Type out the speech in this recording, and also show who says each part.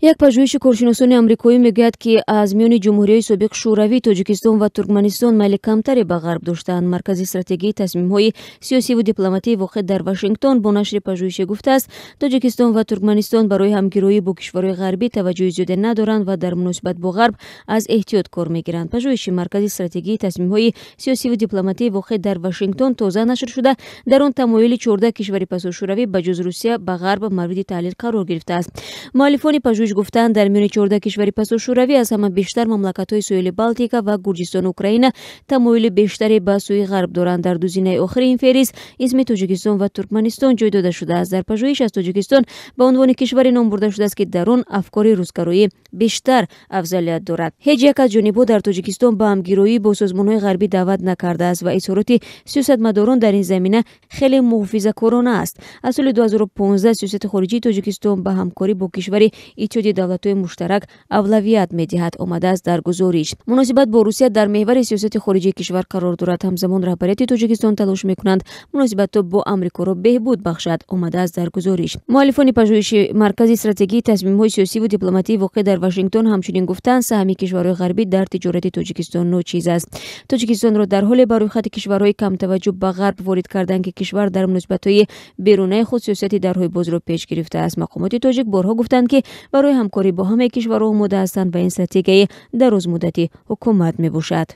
Speaker 1: Як пажӯҳиши коршиносони амрикоӣ мегӯяд, ки аз миёни ҷумҳуриҳои собиқ Шӯравӣ Тоҷикистон ва Туркманистон майли камтаре ба ғарб доштаанд. Маркази стратегии тасмимҳои сиёсиву дипломатии воқеъ дар Вашингтон бо нашри пажӯҳише гуфтааст, Тоҷикистон ва Туркманистон барои ҳамгироӣ бо кишварҳои ғарбӣ таваҷҷӯҳи зиёде надоранд ва дар муносибат бо ғарб аз эҳтиёт кор мегиранд. Пажӯҳиши Маркази стратегии тасмимҳои сиёсиву дипломатии воқеъ дар Вашингтон тоза нашр шуда, дар он тамоюли 14 кишвари пасошӯравӣ ба ҷуз Русия ба ғарб мавриди таҳлил қарор гирифтааст. Муаллифони пажӯҳиш гуфтаанд, дар миёни 14 кишвари пасошӯравӣ аз ҳама бештар мамлакатҳои соҳили Балтика ва Гурҷистону Украина тамоюли бештаре ба сӯи ғарб доранд. Дар ду зинаи охири ин феҳрист исми Тоҷикистон ва Туркманистон ҷой дода шудааст. Дар пажӯҳиш аз Тоҷикистон ба унвони кишваре ном бурда шудааст, ки дар он афкори русгароӣ бештар афзалият дорад. Ҳеҷ як аз ҷонибҳо дар Тоҷикистон ба ҳамгироӣ бо созмонҳои ғарбӣ даъват накардааст ва изҳороти сиёсатмадорон дар ин замина хеле муҳофизакорона аст. Аз соли 2015 сиёсати хориҷии Тоҷикистон ба ҳамкорӣ бо кишвари Иттиҳоди давлатҳои муштарак авлавият медиҳад, омадааст дар гузориш. Муносибат бо Русия дар меҳвари сиёсати хориҷии кишвар қарор дорад. Ҳамзамон раҳбарияти Тоҷикистон талош мекунанд муносибатҳо бо Амрикоро беҳбуд бахшад, омадааст дар гузориш. Муаллифони пажӯҳиши Маркази стратегии тасмимҳои сиёсиву дипломатии воқеъ дар Вашингтон ҳамчунин гуфтанд, саҳми кишварҳои ғарбӣ дар тиҷорати Тоҷикистон ночиз аст. Тоҷикистонро дар ҳоле ба рӯйхати кишварҳои камтаваҷҷӯҳ ба ғарб ворид карданд, ки кишвар дар муносибатҳои берунаи худ сиёсати дарҳои бозро пеш гирифтааст. Мақомоти тоҷик борҳо гуфтанд, ки барои ҳамкорӣ бо ҳамаи кишварҳо омода ҳастанд ва ин стратегияи дарозмуддати ҳукумат мебошад.